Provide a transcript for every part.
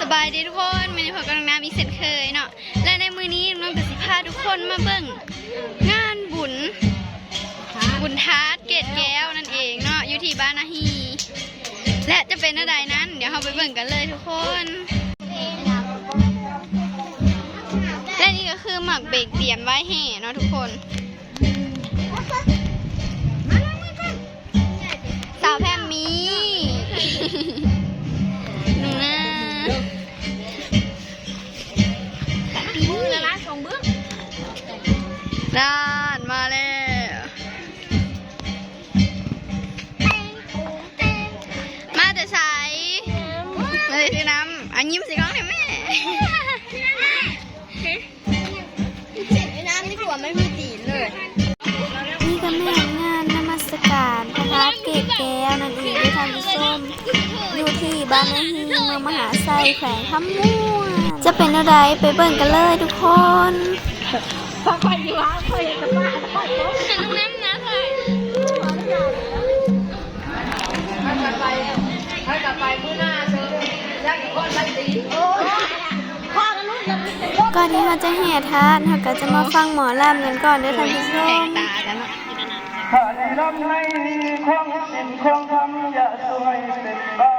ສະບາຍດີທຸກຄົນ ມື້ນີ້ພົບກັບນ້ອງນ້ຳອີກເຊັ່ນເຄີຍເນາະ ແລະ ໃນມື້ນີ້ນ້ອງນ້ຳກໍຊິພາທຸກຄົນມາເບິ່ງງານບຸນ ບຸນທາດເກດແກ້ວນັ້ນເອງເນາະ ຢູ່ທີ່ບ້ານນາຮີ ແລະ ຈະເປັນແນວໃດນັ້ນ ດຽວເຮົາໄປເບິ່ງກັນເລີຍທຸກຄົນ. ແລະ ນີ້ກໍຄືໝາກເບັງຕຽມໄວ້ແຫ່ເນາະທຸກຄົນ. ສາວແພມມີ ໜູນາ ມື້ລະລ້ານສອງເບື້ອງ ລ້ານມາແລ້ວ. ມາແຕ່ໃສ? ເອີຍ ຊື່ນ້ຳ ອ່ະ ຍິ້ມໃສ່ກ້ອງແດ່ແມ່. ນີ້ກໍແມ່ນງານນະມັດສະການພະທາດເກດແກ້ວນັ້ນເອງເດີທ່ານຜູ້ຊົມ ຢູ່ທີ່ບ້ານນາຮີ ເມືອງມະຫາໄຊ ແຂວງຄຳມ່ວນ. ຈະເປັນແນວໃດ ໄປເບິ່ງກັນເລີຍທຸກຄົນ. ຂ້ອຍຢູ່ວ່າຂ້ອຍຢາກຈະມາ ຂ້ອຍ ນ້ອງນ້ຳນະ ກ່ອນທີ່ເຮົາຈະແຫ່ທາດ ເຮົາກໍຈະມາຟັງໝໍລຳກັນກ່ອນເດີທ່ານຜູ້ຊົມ. ຂ້ານີ້ລຳໃນຄວາມສິນຄວາມທຳ ຢ່າສູ່ໃຫ້ເປັນບ້າ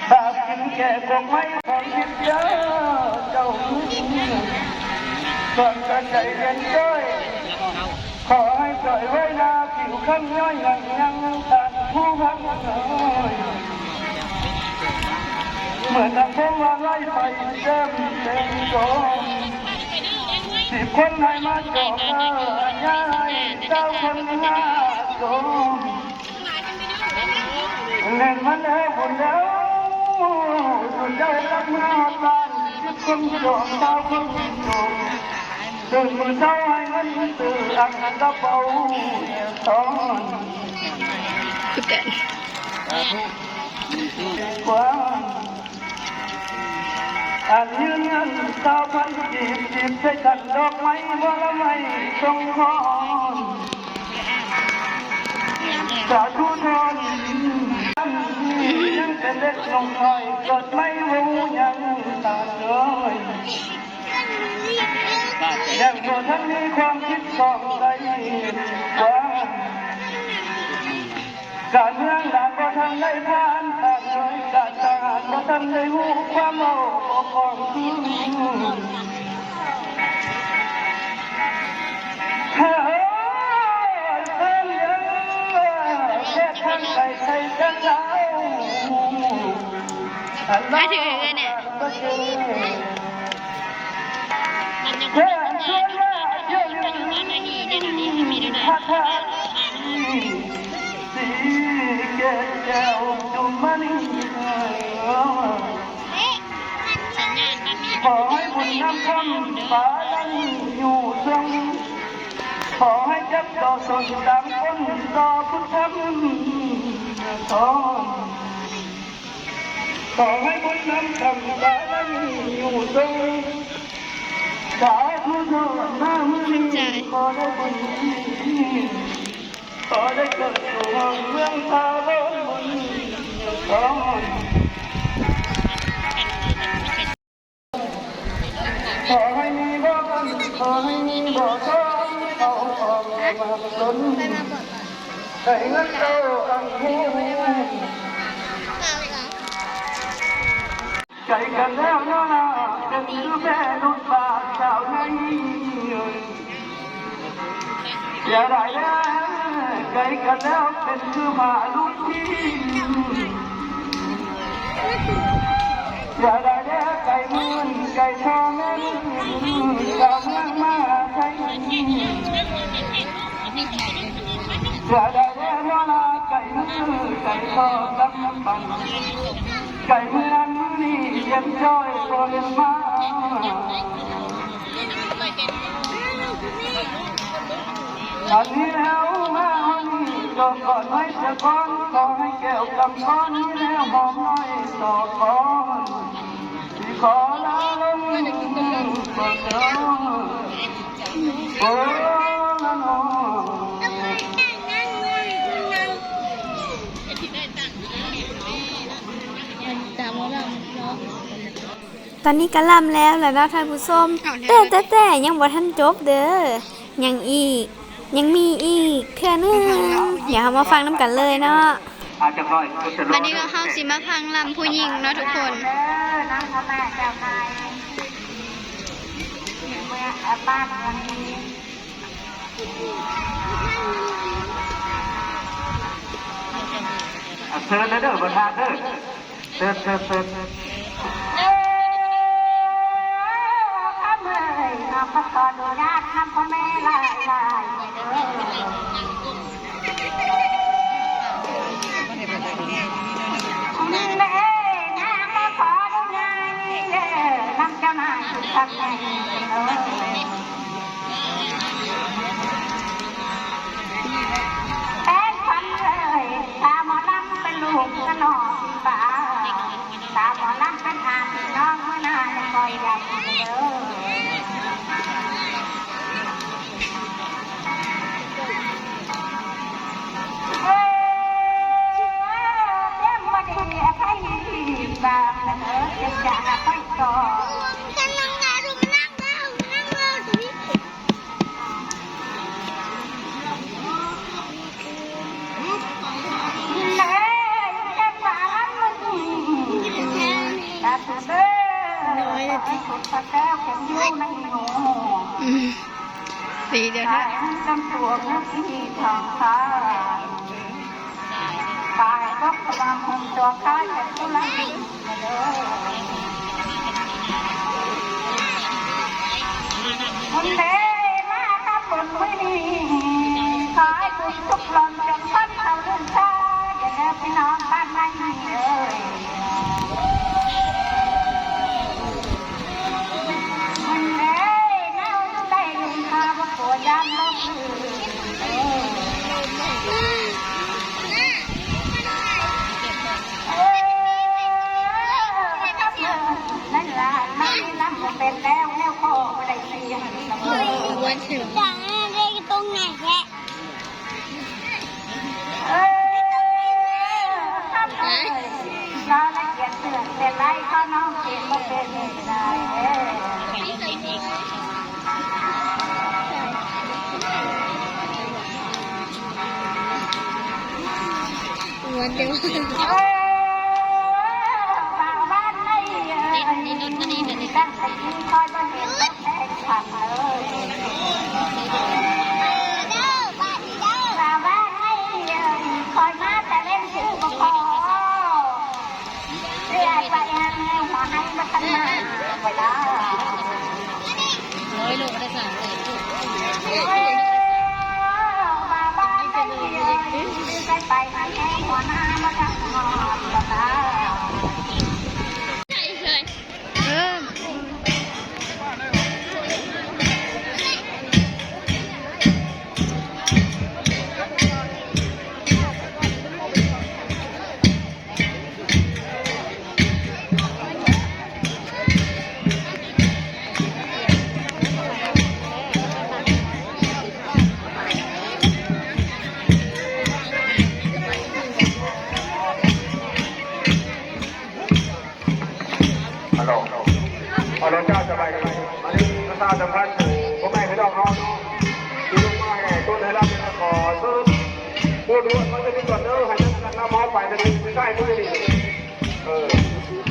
ຖ້າກິນແກ່ກົກໄມ້ຂອງທິດເຈົ້າ ເຈົ້າ ສ່ວນກະໃຈເຢັນຈ້ອຍ ຂໍໃຫ້ຈ່ອຍໄວ້ໜ້າຜິວຄຳຍ້ອຍຍັງຍັງທ່ານຜູ້ພັກເອີຍ ເໝືອນດັ່ງພົມວ່າໄຫຼໄປແຈ່ມແຈ້ງໂຈມ ສິບຄົນໃຫ້ມາຈອກເອີຍ ຢ່າໃຫ້ເຈົ້າຄົນໜ້າໂຈມ ເຫຼັ້ນມັນແລ້ວບຸນແລ້ວ ສຸດຍອດລັກເມືອບ້ານ ສິບຄົນຈອງຊາວຄົນໂຈມ ຕື່ນມື້ເຊົ້າໃຫ້ເງິນຕື້ອັນກະເປົາແອວຊອນ ຄືກັນ ກວ້າງ ອັນຢືມເງິນຊາວພັນກີບ ຈີບໃສ່ຂັນດອກໄມ້ ວະລະໄມ້ຊົງຄອນ ສາທຸທອນ ຍັງເປັນເດັກໜຸ່ມນ້ອຍ ເກີດໃໝ່ບໍ່ຮູ້ຫຍັງຕາເອີຍ ຍັງບໍ່ທັນມີຄວາມຄິດຊອກໃດກວ້າງ ການເມືອງຫຼານບໍ່ທັນໄດ້ຜ່ານ ການເອີຍການທະຫານບໍ່ທັນໄດ້ຮູ້ຄວາມເວົ້າບໍ່ຄອງຄື ເຮີ້ຍ ເອີຍ ເອີຍ ແຍກທາງໄກໄກກັນແລ້ວ ມາຖືເອື້ອຍແນ່ ເພື່ອຊວນວ່າເທື່ອໜຶ່ງ ພະທາດສີເກດແກ້ວຈຸມມະນີ ຂໍໃຫ້ບຸນນຳຄຳປານຢູ່ເທິງ ຂໍໃຫ້ຈັບຕໍ່ຊົນຕາມຄົນຕໍ່ພຸດທຳສອນ ຂໍໃຫ້ບຸນນຳຄຳບາລະມີຢູ່ເທິງ ສາທຸເທີ້ນ ມາມື້ນີ້ຂໍໄດ້ບຸນ ຂໍໄດ້ເກີດສູ່ເມືອງພາວອນບຸນ ຂໍໃຫ້ມີບໍ່ອັນ ຂໍໃຫ້ມີບໍ່ຊອນ ເຂົ້າອອກມາຊົນ ໃຫ້ເງິນເຈົ້າອັນຮູ້ ໄກກັນແລ້ວເນາະນາ ເປັນຄືແມ່ລູກບາດສາວໃຫຍ່ ເສຍດາຍແລ້ວ ໄກກັນແລ້ວ ເປັນຄືພາລູກທີ ເສຍດາຍແລ້ວ ໄກເມືອງ ໄກພໍ່ແມ່ ຈາກເມືອງມະຫາໄຊ ເສຍດາຍແລ້ວເນາະນາ ໄກມື ໄກພໍ່ກຳປັນ ໄກເມືອງນີ້ ເຢັນຈ້ອຍບໍ່ເຫັນມາ ອັນນີ້ແລ້ວມາຮອດນີ້ ກໍຂໍໜ້ອຍສະກ່ອນ ຂໍໃຫ້ແກ້ວກຳກ້ອນ ນີ້ແລ້ວຫອມໜ້ອຍສອກກ່ອນ ຊິຂໍລາລົງກ່ອນເດີ ໂອ້ ລະນ້ອງ. ຕາມໝໍລຳ ຕອນນີ້ກໍລຳແລ້ວແຫຼະເນາະທ່ານຜູ້ຊົມ ເອົາແລ້ວ ແຕ່ ແຕ່ ແຕ່ຍັງບໍ່ທັນຈົບເດີ ຍັງອີກ ຍັງມີອີກເທື່ອໜຶ່ງ ດຽວເຮົາມາຟັງນຳກັນເລີຍເນາະ. ບັດນີ້ກໍເຮົາຊິມາຟັງລຳຜູ້ຍິງເນາະທຸກຄົນ. ເຊີນເດີ ປະທານເດີ ເຊີນ ເຊີນ ເຊີນ. ເອີ ຄຳເອີຍ ນ້ອງຂໍອະນຸຍາດນຳພໍ່ແມ່ຫຼາຍໆເດີ. ແມ່ນາງມາຂໍອະນຸຍາດເດີ ນຳເຈົ້ານາຍຜູ້ຊັກໃຫຍ່ເດີ. ແປ້ນຂວັນເອີຍ ສາວໝໍລຳເປັນລູກຂະໜອງປ່າ ສາວໝໍລຳເປັນອ້າຍນ້ອງ ມື້ໜ້າຈະຄ່ອຍຢາກເດີ. ເອີ ຕຽມບໍ່ດີອະໄພບາບເດີ ເຈັບຈາກອະໄພກໍ ບຸນເດ ມາທຳບຸນມື້ນີ້ ຂໍໃຫ້ບຸນສຸກລົ້ນ ຈົນຄົນເຂົາລືມຊາ ເດີພີ່ນ້ອງບ້ານໃໝ່ເອີຍ. ບຸນເດ ແນວໃດລືມຄາ ບໍ່ກົວຢ້ານລົບລືມເອີຍ. ຮັລໂຫຼ ຮັລໂຫຼ ເຈົ້າ ສະບາຍດີ. ອັນນີ້ປະຊາສຳພັນພໍ່ແມ່ພີ່ນ້ອງເຮົາເນາະ ທີ່ລົງມາແຫ່ຕົ້ນໄຮລຳ ແລ້ວກໍເຊີນຜູ້ດວນມາຈະມີກ່ອນເດີ ໃຫ້ນຳນຳເຮົາໄປທາງນີ້ ໃກ້ມື້ນີ້ ເອີ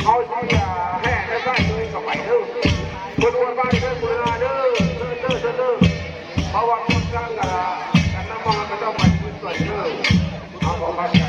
ເຮົາຊິແຫ່ໃນໃກ້ມື້ນີ້ເຂົ້າໄປເດີ ຜູ້ດວນມາເດີ ຜູ້ດວນເດີ ເຊີນເດີ ເຊີນເດີ ເພາະວ່າຄົນກາງກະນຳມາ ເຂົາເຈົ້າໄປຄືນກ່ອນເດີ. ຄົນເທົ່າໃດ?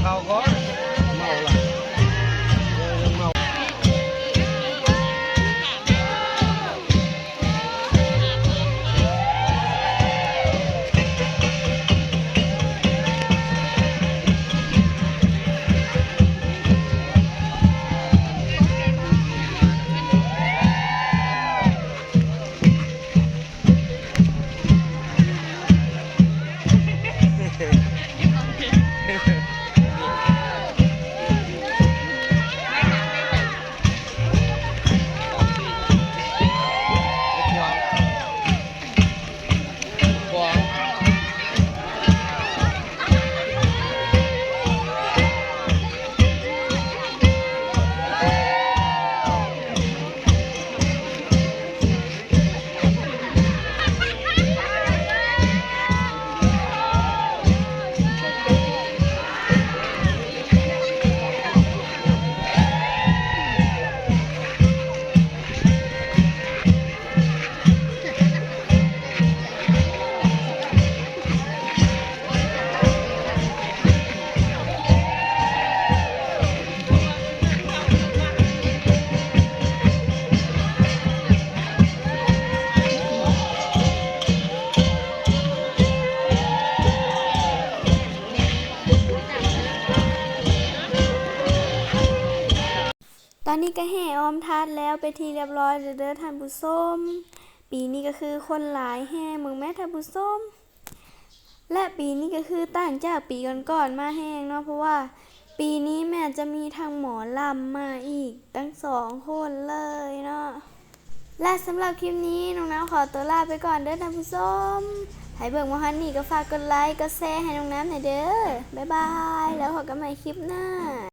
ເຂົ້າກ່ອນ ເມົາລະ ເມົາ. ຕອນນີ້ກໍແຫ່ອ້ອມທາດແລ້ວເປັນທີ່ລຽບຮ້ອຍແລ້ວເດີທ່ານຜູ້ຊົມ. ປີນີ້ກໍຄືຄົນຫຼາຍແຮງ ເບິ່ງແມ້ທ່ານຜູ້ຊົມ. ແລະ ປີນີ້ກໍຄືຕ່າງຈາກປີກ່ອນໆມາແຮງເນາະ ເພາະວ່າປີນີ້ແມ່ນຈະມີທັງໝໍລຳມາອີກຕັ້ງສອງຄົນເລີຍເນາະ. ແລະ ສຳລັບຄລິບນີ້ ນ້ອງນ້ຳຂໍຕົວລາໄປກ່ອນເດີທ່ານຜູ້ຊົມ. ໃຜເບິ່ງມາຮອດນີ້ກໍຝາກກົດໄລກົດແຊໃຫ້ນ້ອງນ້ຳແດ່ເດີ. ບາຍບາຍ ແລ້ວພົບກັນໃໝ່ຄລິບໜ້າ.